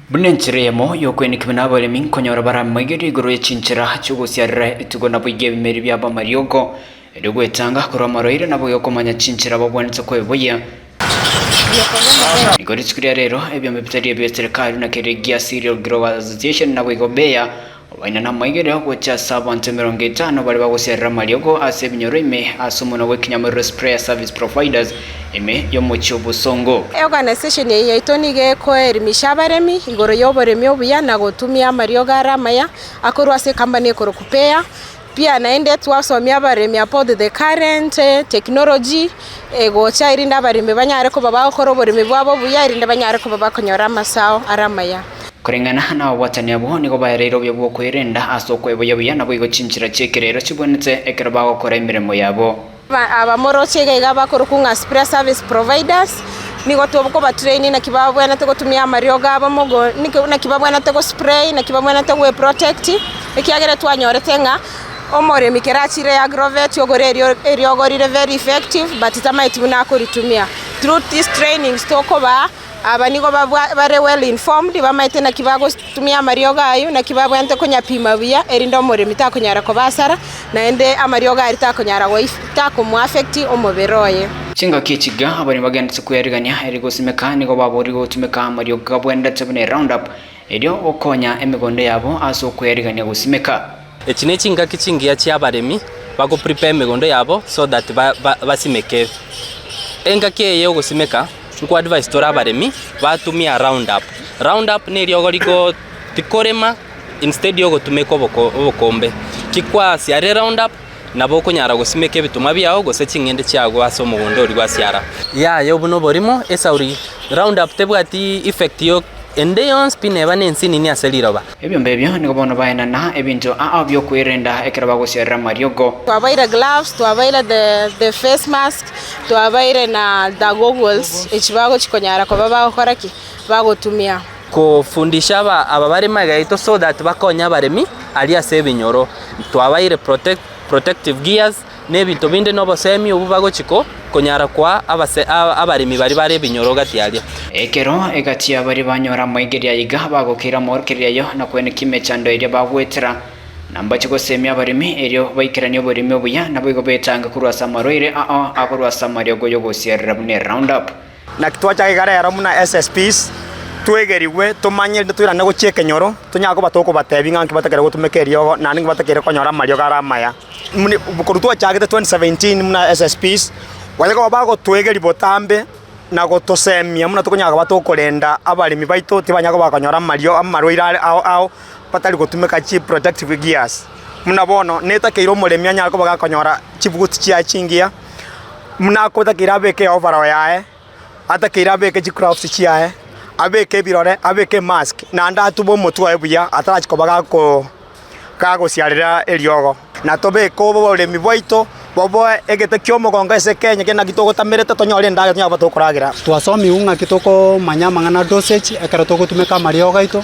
Buna enchera eyemo y'okwenekiwa nabaremi nkonyora bare amaigerio igoro ye chinchera chi'ogosiarera etugo naboigo ebimeri biabo amariogo, erio gwetanga korwa amarwaire naboigo komanya chinchera babwanete kweboyia. Nigo rituko ria rero ebiombe bitari ebia eserekari buna keria gia Cereal Growers Association naboigo Bayer Obaina namaigerio gocha ase abanto 50 baria bagosiarera amariogo ase ebinyoro ime ase omonwa bw'ekenyamorero Sprayer Service Providers ime y'omochie o Bosongo. Eorganisation eye yaito nigo ekoelimisha abaremi igoro y'oboremi obuya na gotumia amariogo are amaya akorwa ase ecompany ekorokwa Bayer. Pia naende twasomia abaremi about the current technology egocha erinde abaremi banyare koba bagokora oboremi bwabo buya erinde banyare koba bakonyora amasao are amaya. Koreng'ana nababwatani abwo nigo baereire obuya bw'okwerenda ase okweboyia buya, naboigo chinchera chi'ekerero chibwenerete ekero bagokora emeremo yabo. Aba moroche iga iga bakorokwa ng'a Sprayer Service Providers, nigo tokobatrain naki babwenerete gotumia amariogo abo mogo naki babwenerete go spray, naki babwenerete gwe protect, ekiagera twanyorete ng'a omoremi kera achire agrovet ogore eriogo rire very effective but tamaeti buna akoritumia. Through these trainings tokobaa. Aba nigo bare well informed, bamaete naki bagotumia amariogo ayio, naki babwenerete konyapima buya, erinde omoremi takonyara koba asara, naende amariogo aria takonyara takomoaffect omobere oye. Chingaki echi iga, abaremi bagenderete kweyarigania eri gosimeka nigo baboorigwe gotumeka amariogo gabwenerete buna eroundup, erio gokonya emegondo yabo ase okweyarigania gosimeka. Echi ne chingaki chingiya chi'abaremi bagoprepare emegondo yabo so that basimeke. Engaki eye y'ogosimeka, nko advise tore abaremi batumia round up. Round up na eriogo rigo tikorema instead yogotumeka oboko obokombe. Ki kwasiarire round up, nabo okonyara gosimeka ebituma biago gose ching'ende chiago ase omogondo oria gwasiara. Yaya obwo noborimo, esauri, round up tebwati effect yo ende yonsi pi neba nensinini ase riroba. Ebiombe ebio nigo bono baenana ebinto ao bi'okwerenda ekero bagosiarera amariogo. Twabaire gloves, twabaire the the face mask, twabaire na the goggles echi bagochi konyara koba bagokora ki? Bagotumia. Kofundisha aba aba bare magega yaito so that bakonye abaremi aria ase ebinyoro. Twabaire protect protective gears. Na ebinto binde nobosemi obwo bagochia konyara koa abaremi baria bare ebinyoro gati aria. Ekero egati ya baria banyora amaigerio aiga bagokeira amorokererio ayio na koenekia emechando eria bagwetera, na mbache gosemia abaremi erio baikeranie oboremi obuya, naboigo betange korwa ase amarwaire ao akorwa ase amariogo y'ogosierera buna eroundup. Naki twacha iga rero buna SSPs, twegerigwe, tomanye rinde toirane gochia ekenyoro, tonyare koba tokobatebia ng'a nki batakeire gotumeka eriogo, naende nki batakeire konyora amariogo are amaya. Muna korwa twachagete 2017 buna SSPs, baria koba bagotwegeria botambe na gotosemia buna tokonyara koba tokorenda abaremi baito tibanyara koba bakonyora amario amarwaire are ao ao batari gotumeka chi protective gears. Buna bono netakeire omoremi anyare koba gakonyora chibuti chiaye chingiya. Buna akotakeire abeke eoverall yaye, atakeire abeke chigloves chiaye, abeke ebirore, abeke emask, naende atube omotwe oye buya atarachi koba gako gagosiarera eriogo. Na tobeke oboremi bwaito boboe egete kia omogongo ase Kenya ekiagera naki togotamerete tonyore endagera tonyare koba tokoragera. Twasomiwu ng'aki tokomanya amang'ana dosage ekero togotumeka amariogo aito,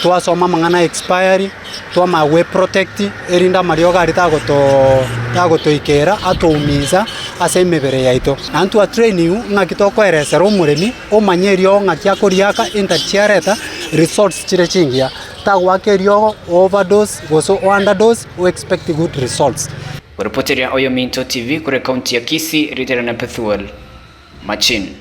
twasoma amang'ana expiry. Twamanya gwe protect erinde amariogo aria tagotoo tagotoikera atoumiza ase emebere yaito. Naende twa trainiwu ng'aki tokoeresera omoremi omanye eriogo ng'aki akoriaka intaki chiareta results chire chingiya. Tagoaka eriogo o overdose gose o underdose o expect good results. Oripoteria Oyominto TV korwa ekaunti ya Kisii, Ritera na Pethuel Machin.